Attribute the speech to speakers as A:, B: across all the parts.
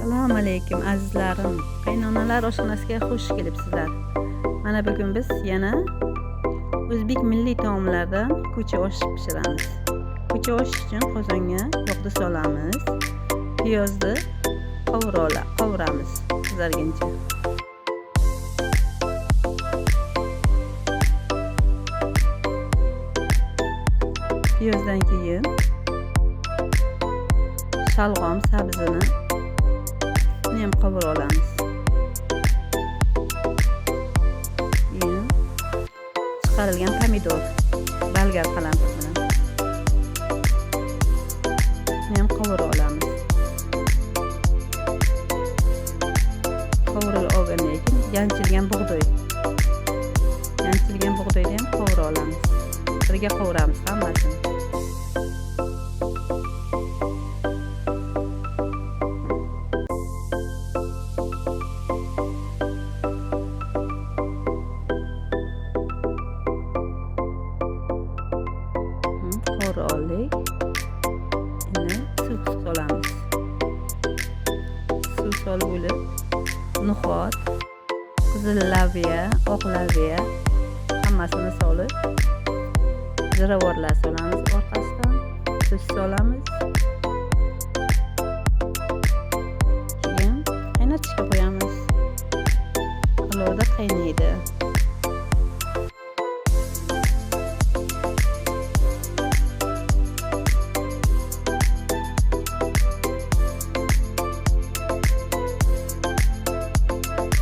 A: Assalomu alaykum azizlarim. Qaynonalar oshxonasiga xush kelibsizlar. Mana bugun biz yana o'zbek milliy taomlaridan ko'cha osh pishiramiz. Ko'cha osh uchun qozonga yog'ni solamiz. Piyozni qovuramiz qizarguncha. Piyozdan keyin shalg'om sabzini ham qovura olamiz. Keyin chiqarilgan pomidor, bolgar qalampir bilan uni ham qovura olamiz. Qovurib olgandan keyin yanchilgan bug'doy. Yanchilgan bug'doyni ham qovura olamiz. Birga qovuramiz hammasini. Qovura oldik. Endi suv solamiz. Suv solib bo'lib, no'xat, qizil laviya, oq laviya hammasini solib, ziravorlar solamiz orqasidan, tuz solamiz. Keyin qaynatishga qo'yamiz. Olovda qaynaydi.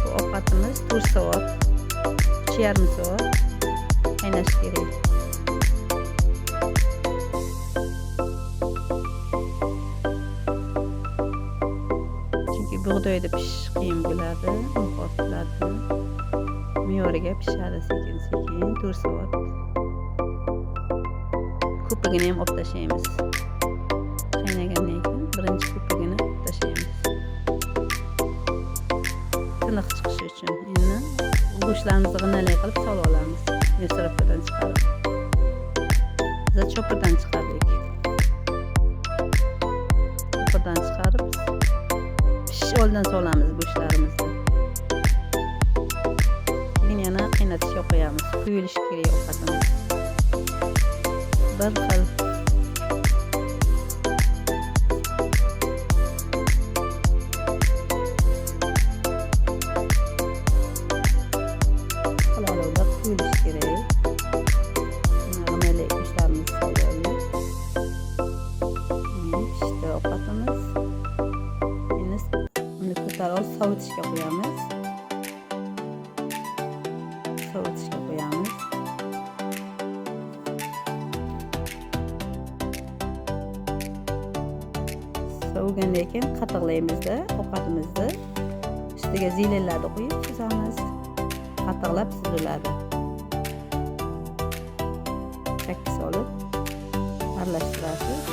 A: Bu ovqatimiz 4 soat, 3,5 soat qaynashi kerak. Chunki bug'doyda pishishi qiyin bo'ladi, no'xatlarni me'yoriga pishadi sekin-sekin 4 soat. Ko'pigini ham olib tashlaymiz. Qaynagandan keyin birinchi ko'pigini olib tashlaymiz. Tiniq chiqishi uchun. Endi go'shtlarimizni g'inali qilib solib olamiz. Мясорубкадан chiqarib. Biz chopirdan chiqardik. Chopirdan chiqarib, pishish oldidan solamiz go'shtlarimizni. Keyin yana qaynatishga qo'yamiz. Quyilishi kerak ovqatimiz. Bir xil olovda quyilishi kerak. G'inali go'shtlarimizni solib oldik. Pishdi ovqatimiz. Endi uni ko'tarib olib sovutishga qo'yamiz. Sovutishga qo'yamiz. Sovigandan keyin qatiqlaymizda ovqatimizni. Ustiga zelenlarni qo'yib suzamiz. Qatiqlab suziladi. Chakki solib aralashtirasiz.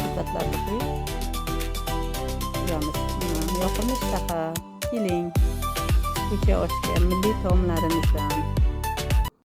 A: Ko'katlarni qo'yib suzamiz. Yoqimli ishtaha. Keling. Ko'cha oshga milliy taomlarimizdan.